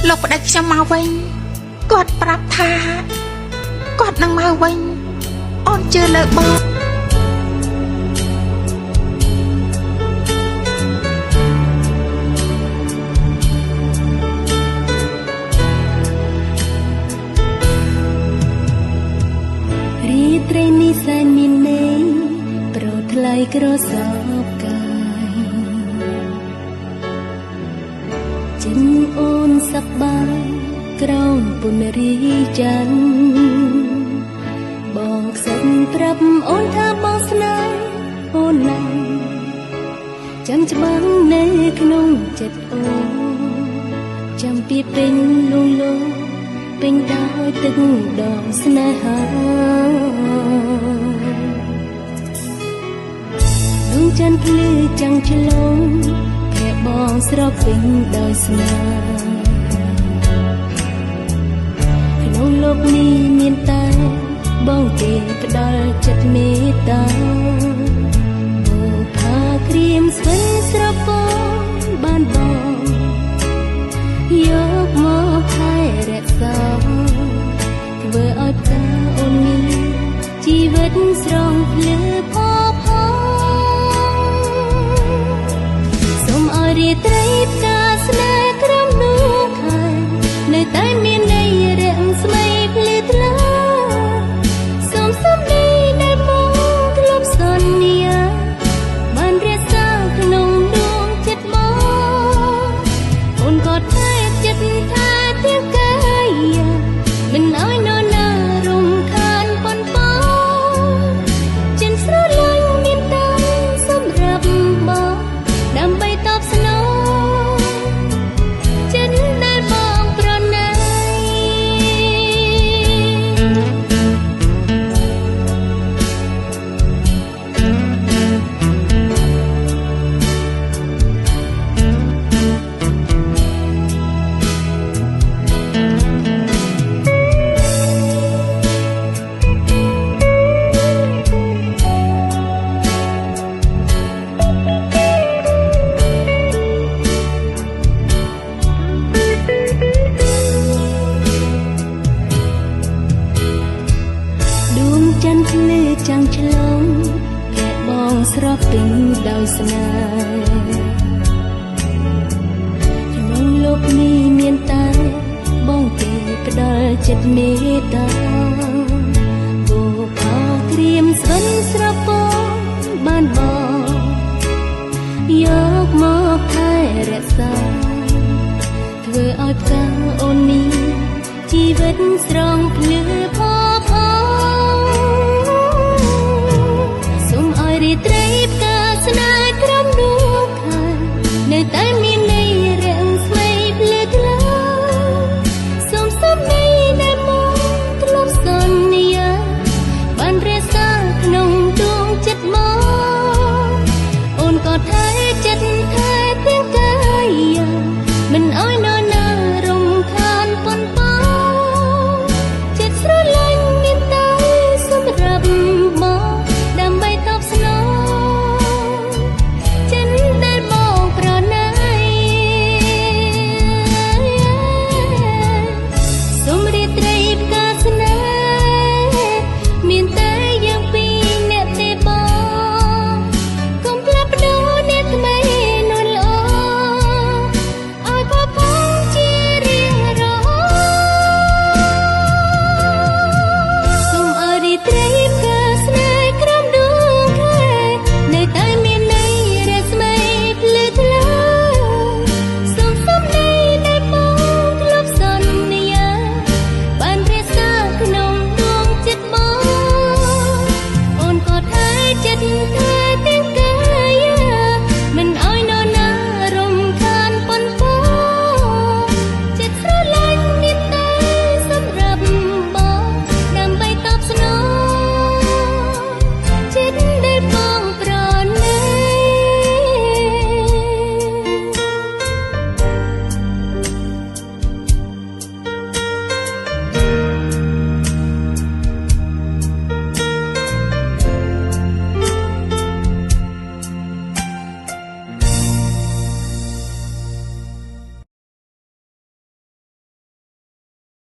លោកប្តេជ្ខ្ញុំមកវិញគាត់ប្រាប់ថាគាត់នឹងមកវិញអូនជឿលើបង រាត្រីនេះសែនមានន័យប្រថ្លៃក្រសោបកាយចិនអូនសប្បាយក្រោមពន្លឺច័ន្ទបងខ្សិតប្រាប់អូនថាបងស្នេហ៍អូនណាស់ចាំច្បាំងនៅក្នុងចិត្តអូនចាំពីពេញលងលោពេញដោយទឹកដងស្នេហាដួងច័ន្ទភ្លឺចាំងឆ្លងភែបងស្រពេញដោយស្នេហ៍ក្នុងលោកនេះមានតែបងទេផ្ដល់ចិត្តមេត្តាបុផាក្រៀមស្វិនស្រពបានបងយកមកថែរក្សាធ្វើឲ្យផ្កាអូនមានជីវិតស្រងភ្លឺផផសូមឲ្យរាត្រីផ្កាស្នេហ៍ក្រំនោះខែនៅតែមានន័យរាំងស្មៃភ្លឺថ្លាសូមសំដីដែលបងធ្លាប់សន្យាបានរក្សាក្នុងដួងចិត្តបងអូនក៏ថែចិត្តថាទៀងកាយមិនឲ្យនរណារំខានប៉ុនប៉ងចិនស្រឡាញ់មានតែសម្រាប់បងដើម្បីតបស្នងចិនដែលបងប្រណីដួងច័ន្ទភ្លឺចាំងឆ្លងភែបងស្រពេញដោយស្នេហ៍ក្នុងលោកនេះមានតែបងទេផ្ដល់ចិត្តមេត្តាបុផាក្រៀមស្វិនស្រពបានបងយកមកថែរក្សាធ្វើឲ្យផ្កាអូនមានជីវិតស្រងភ្លឺ